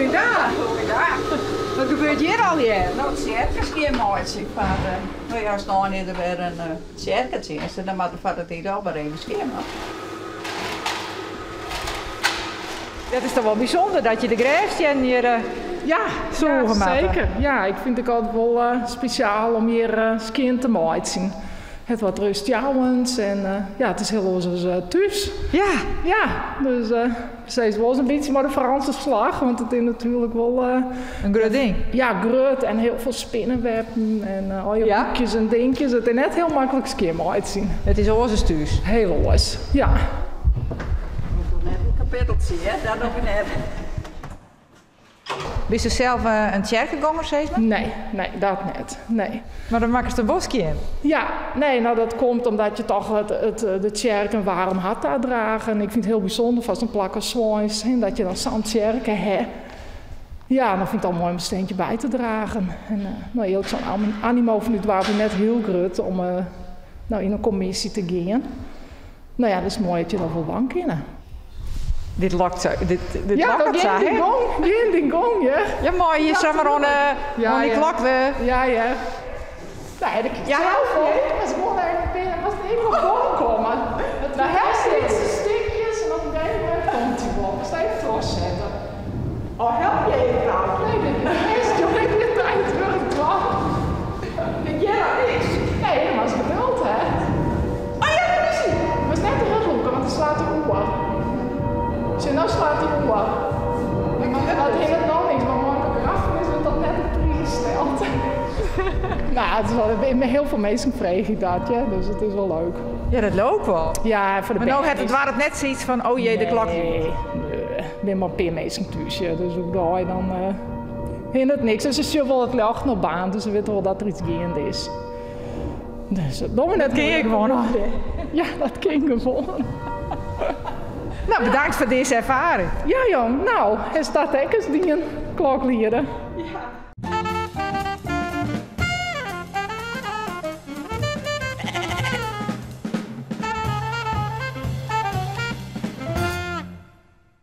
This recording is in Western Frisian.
Goeiedag. Goeiedag. Wat gebeurt hjir allegear? No, tsjerke skjinmeitsje. Foar de, no ja, snein is der wer in tsjerketsjinst en dan moat der foar de tiid al wer even skjinmakke. Dat is toch wol bysûnder dat je de grêfstiennen hjir Ja, sûge moatte. Seker. Ja, ik fyn it ek altyd wol spesjaal om hjir skjin te meitsjen. It wat rêstjouwend en ja, it is hiel oars as thús. Ja, dus steeds wol in bytsje mei de Frânske slach, want it is natuerlik wol In grut ding. Ja, grut en hiel folle spinnewebben en al je hoekjes en dinkjes. It is net hiel maklik skjinmeitsjen. It is oars as thús. Hiel oars, ja. Ik doch net in kapitteltsje, hè? Dat doch ik net. Bist do sels in tsjerkegonger, sis mar? Nee, nee, dat net. Nee. Mar dan makkest der wol skjin? Ja, nee, no dat komt omdat je toch de tsjerke in waarm hart tadrage. En ik fyn it hiel bysûnder foar sa'n plak as Sweins, hè, dat je dan sa'n tsjerke ha. Ja, dan fyn ik it al moai om in steentje by te dragen. En no, earlik sein, animo fan it doarp is net hiel grut om no, yn in kommisje te gean. No ja, dat is moai dat je dat wol dwaan kinne. Dit lokt sa, dit, dit Ja, lokket dat sa, gean hè? dyn gong, gean dyn gong, ja. Ja, mei je samar oan de, oan dy klok. Ja, ja. Nee, dat Ja, zelf wol. Moatst gewoan even binnen, moatst even op gong komme. Het Nou, helpt lytse stikjes en op in gegeven momint komt hy wol. Moatst even trochsette. Oh, help je even, frou? Nee, dit is bêst, joh. Ik wit it wurk dwaan. Ik hear noch niks. Nee, dan moatst geduld ha. Oh ja, dêr is hy. Moatst net terochlûke, want dan slacht hy oer. Sjoch, no slacht hy oer. Dat hinderet noch niks, mar mei de begrafenis wurdt dat net op priis steld. Nou, het is wel, hiel folle minsken freegje dat, ja, dus it is wol leuk. Ja, dat leau ik wol. Ja, foar de Mar no bern hat it doarp net sayts fan, oh jee, de klok. Nee, nee. Der binne mar in pear minsken thús, ja, dus oerdei dan hinderet niks. En se sjogge wol it ljocht noch baarnt, dus se witte wol dat der yts geande is. Dus dat dogge we net. Dat kin je gewoan. Ja, dat kin gewoan. No, bedankt foar dizze erfaring. Ja, jong. No, is dat ek ris dien, klokliede. Ja.